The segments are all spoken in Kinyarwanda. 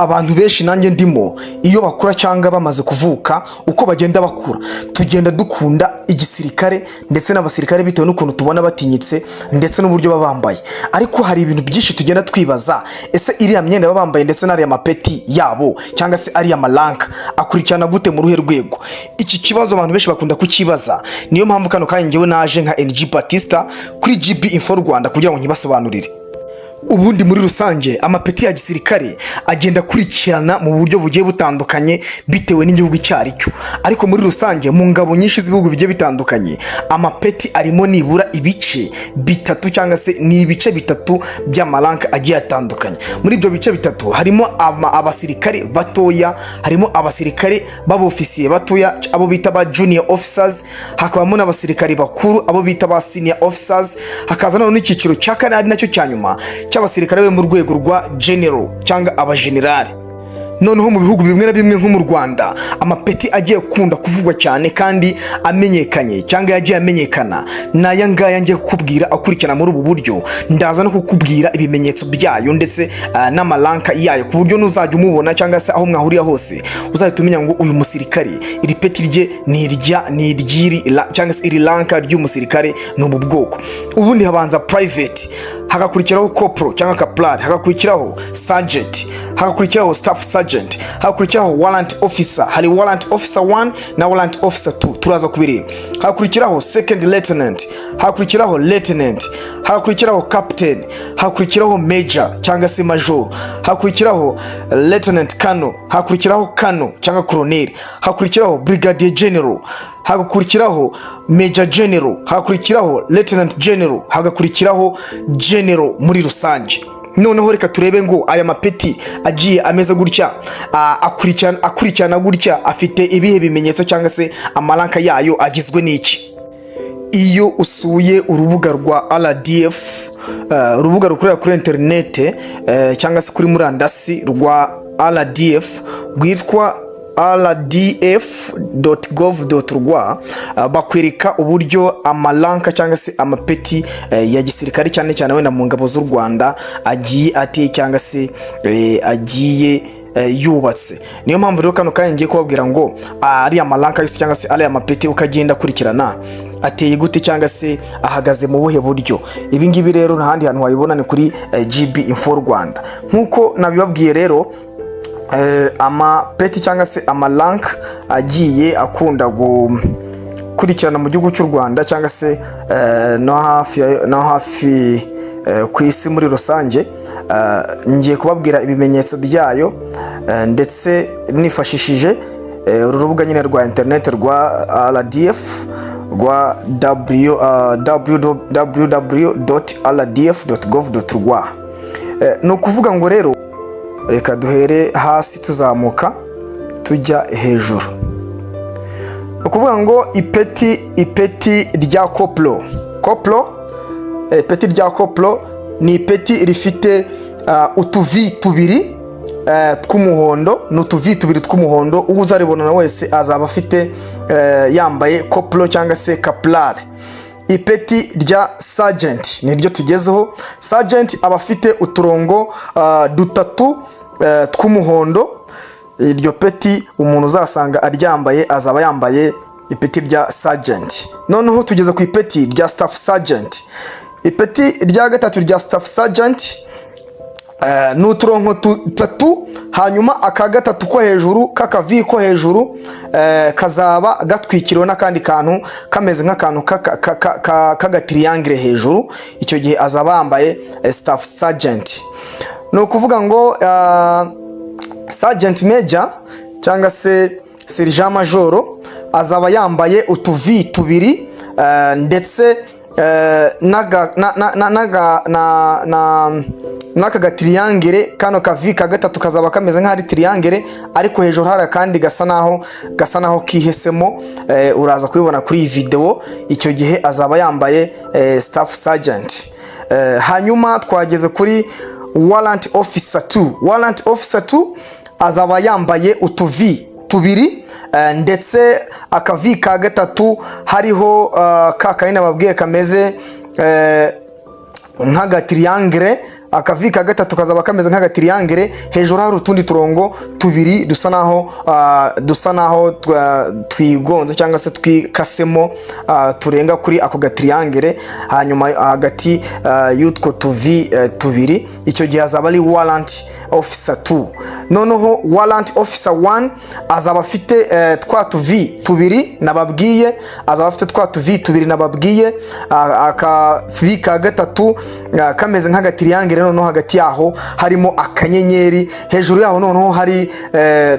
Abantu benshi, nanjye ndimo, iyo bakura cyangwa bamaze kuvuka, uko bagenda bakura tugenda dukunda igisirikare ndetse n'abasirikare bitewe n'ukuntu tubona batinyitse ndetse n'uburyo baba bambaye. Ariko hari ibintu byinshi tugenda twibaza: ese iriya myenda baba bambaye ndetse n'ariya mapeti yabo cyangwa se ariya ma rank akurikirana gute, mu ruhe rwego? Iki kibazo abantu benshi bakunda kukibaza. Niyo mpamvu kano kanya njyewe naje nka NG Batista kuri GB Info Rwanda kugira ngo nkibasobanurire. Ubundi muri rusange amapeti ya gisirikare agenda akurikirana mu buryo bugiye butandukanye bitewe n'igihugu icyo ari cyo. Ariko muri rusange mu ngabo nyinshi z'ibihugu bigiye bitandukanye, amapeti arimo nibura ibice bitatu cyangwa se ni ibice bitatu by'ama rank agiye atandukanye. Muri ibyo bice bitatu harimo abasirikare batoya, harimo abasirikare b'abofisiye batoya, abo bita ba junior officers, hakabamo n'abasirikare bakuru, abo bita ba senior officers, hakaza noneho n'icyiciro cya kane ari nacyo cya nyuma cy'abasirikare bari mu rwego rwa general cyangwa abajenerali. Noneho mu bihugu bimwe na bimwe nko mu Rwanda, amapeti agiye kunda kuvugwa cyane kandi amenyekanye cyangwa yagiye amenyekana ni aya ngaya ngiye kukubwira akurikirana muri ubu buryo. Ndaza no kukubwira ibimenyetso byayo ndetse n'ama rank yayo, ku buryo nuzajya umubona cyangwa se aho mwahurira hose uzahita umenya ngo uyu musirikare iri peti rye ni irya ni iry'iri cyangwa se iri rank ry'umusirikare ni ubu bwoko. Ubundi habanza private, hagakurikiraho corporal cyangwa caporal, hagakurikiraho sergeant, hagakurikiraho staff sergeant, hagakurikiraho warrant officer. Hari warrant officer 1 na warrant officer 2, turaza kubireba. Hagakurikiraho second lieutenant, hagakurikiraho lieutenant, hagakurikiraho captain, hagakurikiraho major cyangwa se major, hagakurikiraho lieutenant colonel, hagakurikiraho colonel cyangwa colonel, hagakurikiraho brigadier general, hagakurikiraho major general, hagakurikiraho lieutenant general, hagakurikiraho general muri rusange. Noneho reka turebe ngo aya mapeti agiye ameze gutya, akurikirana gutya, afite ibihe bimenyetso cyangwa se ama rank yayo agizwe n'iki? Iyo usuye urubuga rwa RDF, urubuga rukorera kuri interinete cyangwa se kuri murandasi rwa RDF rwitwa rdf.gov.rw, bakwereka uburyo ama rank cyangwa se amapeti ya gisirikare, cyane cyane wenda mu ngabo z'u Rwanda, agiye ateye cyangwa se agiye yubatse. Niyo mpamvu rero kano kanya ngiye kubabwira ngo ariya ma rank yose cyangwa se ariya mapeti uko agenda akurikirana ateye gute cyangwa se ahagaze mu buhe buryo. Ibi ngibi rero nta handi hantu wabibona, ni kuri GB Info Rwanda. Nk'uko nabibabwiye rero, amapeti cyangwa se ama rank agiye akunda gukurikirana mu gihugu cy'u Rwanda cyangwa se no hafi ku isi muri rusange, ngiye kubabwira ibimenyetso byayo ndetse nifashishije uru rubuga nyine rwa interineti rwa RDF, rwa www.rdf.gov.rw. Ni ukuvuga ngo rero reka duhere hasi tuzamuka tujya hejuru. Ni ukuvuga ngo ipeti rya corporal, corporal, ipeti rya corporal ni ipeti rifite utuvi tubiri tw'umuhondo. Ni utuvi tubiri tw'umuhondo. Uwo uzaribona wese azaba afite yambaye corporal cyangwa se caporal. Ipeti rya sergeant niryo tugezeho. Sergeant aba afite uturongo dutatu tw'umuhondo. Iryo peti umuntu uzasanga aryambaye azaba yambaye ipeti rya sergeant. Noneho tugeze ku ipeti rya staff sergeant. Ipeti rya gatatu rya staff sergeant ni uturongo dutatu, hanyuma aka gatatu ko hejuru k'akavi ko hejuru kazaba gatwikiriwe n'akandi kantu kameze nk'akantu k'aga triangle hejuru. Icyo gihe azaba yambaye staff sergeant. Ni ukuvuga ngo sergeant major cyangwa se sergent major azaba yambaye utuvi tubiri ndetse n'aga na- na- na- n'aga- na- na- n'aka ga triangle. Kano kavi ka gatatu kazaba kameze nk'aho ari triangle, ariko hejuru hari akandi gasa naho kihesemo. Uraza kubibona kuri iyi video. Icyo gihe azaba yambaye staff sergeant. Hanyuma twageze kuri warrant officer 2. Warrant officer 2 azaba yambaye utuvi tubiri ndetse akavi ka gatatu hariho ka kandi nababwiye kameze nk'aga triangle. Aka V ka gatatu kazaba kameze nk'agatriangle, hejuru hari utundi turongo tubiri dusa naho twigonze cyangwa se twikasemo, turenga kuri ako gatriangle. Hanyuma hagati y'utwo tuvi tubiri, icyo gihe azaba ari warrant officer 2. Noneho warrant officer 1 azaba afite twa tuvi tubiri nababwiye, azaba afite twa tuvi tubiri nababwiye, aka V ka gatatu kameze nk'agatriangle, noneho hagati yaho harimo akanyenyeri, hejuru yaho noneho hari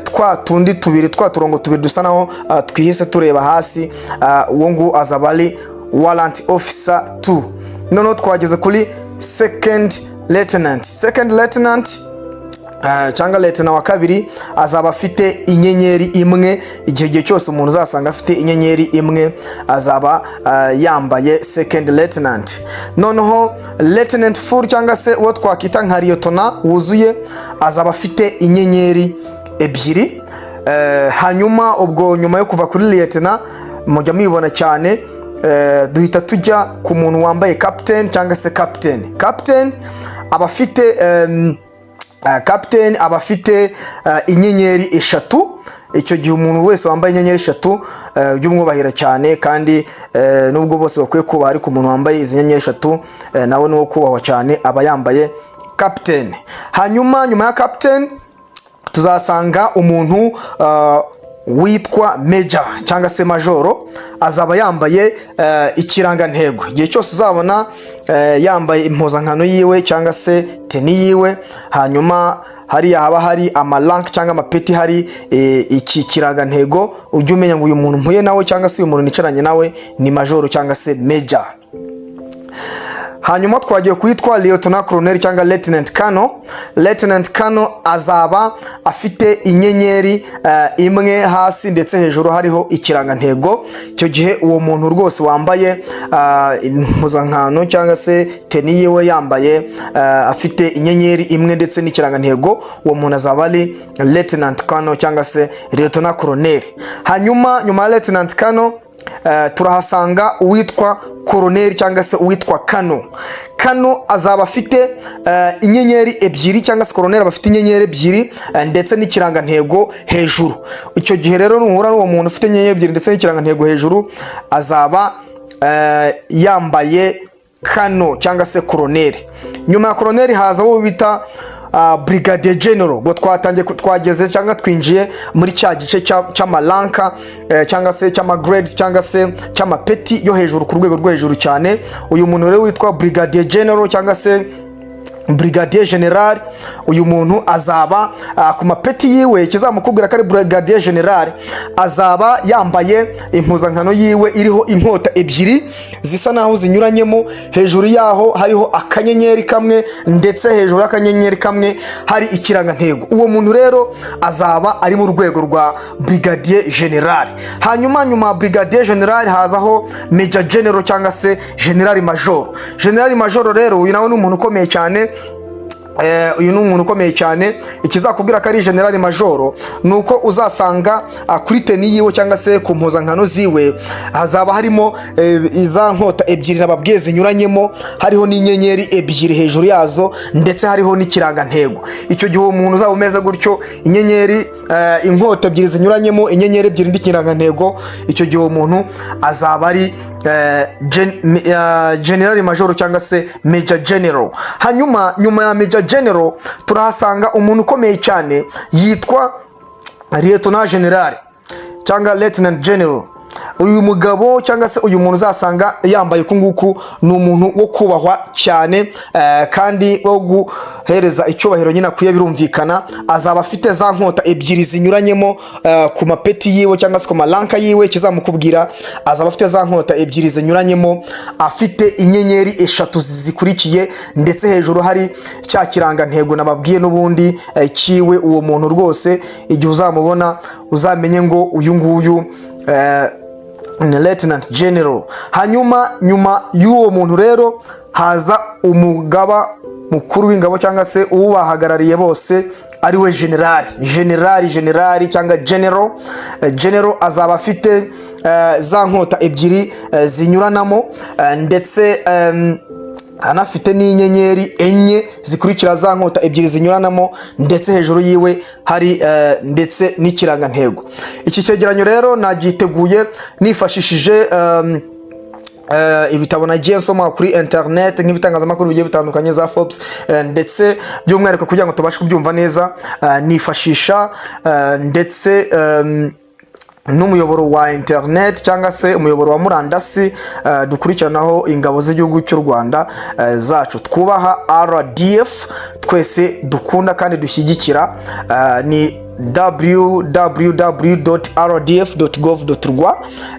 twa tundi tubiri, twa turongo tubiri dusa naho twihise tureba hasi. Uwo nguwo azaba ari warrant officer 2. Noneho twageze kuri second lieutenant. Second lieutenant cyangwa lieutenant wa kabiri azaba afite inyenyeri imwe. Igihe cyose umuntu uzasanga afite inyenyeri imwe azaba yambaye second lieutenant. Noneho lieutenant full, cyangwa se uwo twakwita nka lieutenant wuzuye, azaba afite inyenyeri ebyiri. Hanyuma ubwo nyuma yo kuva kuri lieutenant, mujya mubibona cyane, duhita tujya ku muntu wambaye captain cyangwa se captain. Captain aba afite inyenyeri eshatu. Icyo gihe umuntu wese wambaye inyenyeri eshatu, ujye umwubahira cyane. Kandi nubwo bose bakwiye kubaha, ariko umuntu wambaye izi nyenyeri eshatu nawe ni uwo kubahwa cyane, aba yambaye captain. Hanyuma nyuma ya captain tuzasanga umuntu witwa major cyangwa se majoro. Azaba yambaye ikirangantego. Igihe cyose uzabona yambaye impuzankano yiwe cyangwa se tenue yiwe, hanyuma hariya haba hari amarank cyangwa amapeti, hari iki kirangantego, ujye umenya ngo uyu muntu mpuye nawe cyangwa se uyu muntu nicaranye nawe ni majoro cyangwa se major. Hanyuma twagiye kwitwa lieutenant colonel cyangwa lieutenant colonel. Lieutenant colonel azaba afite inyenyeri imwe hasi, ndetse hejuru hariho ikirangantego. Icyo gihe uwo muntu rwose wambaye impuzankano cyangwa se tenue yiwe, yambaye afite inyenyeri imwe ndetse n'ikirangantego, uwo muntu azaba ari lieutenant colonel cyangwa se lieutenant colonel. Hanyuma nyuma ya lieutenant colonel turahasanga uwitwa koroneri cyangwa se uwitwa colonel. Colonel azaba afite inyenyeri ebyiri, cyangwa se koroneri aba afite inyenyeri ebyiri ndetse n'ikirangantego hejuru. Icyo gihe rero nuhura n'uwo muntu ufite inyenyeri ebyiri ndetse n'ikirangantego hejuru, azaba yambaye colonel cyangwa se koroneri. Nyuma ya koroneri haza uwo bita brigadier general. Ubwo twatangiye twageze cyangwa twinjiye muri cya gice cy'amarank cyangwa se cy'amagrades cyangwa se cy'amapeti yo hejuru, ku rwego rwo hejuru cyane. Uyu muntu rero witwa brigadier general cyangwa se brigadier general, uyu muntu azaba ku mapeti yiwe, ikizamukubwira ko ari brigadier general, azaba yambaye impuzankano yiwe iriho inkota ebyiri zisa naho zinyuranyemo, hejuru yaho hariho akanyenyeri kamwe, ndetse hejuru y'akanyenyeri kamwe hari ikirangantego. Uwo muntu rero azaba ari mu rwego rwa brigadier general. Hanyuma nyuma ya brigadier general hazaho major general cyangwa se general major. General major rero, uyu nawe ni umuntu ukomeye cyane. Uyu ni umuntu ukomeye cyane. Ikizakubwira ko ari general major ni uko uzasanga kuri tenue yiwe cyangwa se ku mpuzankano ziwe hazaba harimo iza nkota ebyiri nababwiye zinyuranyemo, hariho n'inyenyeri ebyiri hejuru yazo, ndetse hariho n'ikirangantego. Icyo gihe uwo muntu uzaba umeze gutyo, inyenyeri, inkota ebyiri zinyuranyemo, inyenyeri ebyiri n'ikirangantego, icyo gihe uwo muntu azaba ari general major cyangwa se major general. Hanyuma nyuma ya major general turahasanga umuntu ukomeye cyane yitwa lieutenant general cyangwa lieutenant general. Uyu mugabo cyangwa se uyu muntu uzasanga yambaye uku nguku ni umuntu wo kubahwa cyane kandi wo guhereza icyubahiro nyine akwiye, birumvikana. Azaba afite za nkota ebyiri zinyuranyemo ku mapeti yiwe cyangwa se ku marank yiwe. Ikizamukubwira, azaba afite za nkota ebyiri zinyuranyemo, afite inyenyeri eshatu zikurikiye, ndetse hejuru hari cya kirangantego nababwiye n'ubundi kiwe. Uwo muntu rwose igihe uzamubona uzamenye ngo uyu nguyu ni lieutenant general. Hanyuma nyuma y'uwo muntu rero haza umugaba mukuru w'ingabo cyangwa se ubahagarariye bose, ariwe general, general, general cyangwa general. General azaba afite za nkota ebyiri zinyuranamo, ndetse Anafite n'inyenyeri enye zikurikira za nkota ebyiri zinyuranamo, ndetse hejuru yiwe hari ndetse n'ikirangantego. Iki cyegeranyo rero nagiteguye nifashishije ibitabo nagiye nsoma kuri internet, nk'ibitangazamakuru bigiye bitandukanye za Forbes, ndetse by'umwihariko kugira ngo tubashe kubyumva neza, nifashisha ndetse n'umuyoboro wa internet cyangwa se umuyoboro wa murandasi dukurikiranaho ingabo z'igihugu cy'u Rwanda zacu twubaha, RDF, twese dukunda kandi dushyigikira, ni www.rdf.gov.rw.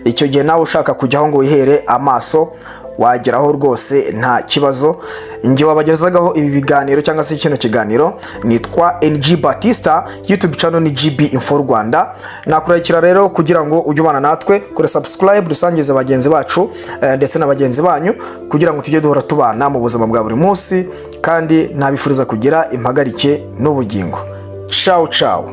Icyo gihe nawe ushaka kujyaho ngo wihere amaso, wageraho rwose nta kibazo. Njye wabagezagaho ibi biganiro cyangwa se kino kiganiro nitwa NG Batista, YouTube channel ni GB Info Rwanda. Nakurarikira rero kugira ngo ujye ubana natwe kuri subscribe, dusangize bagenzi bacu ndetse na bagenzi banyu, kugira ngo tujye duhora tubana mu buzima bwa buri munsi. Kandi nabifuriza kugira impagarike n'ubugingo. Ciao ciao.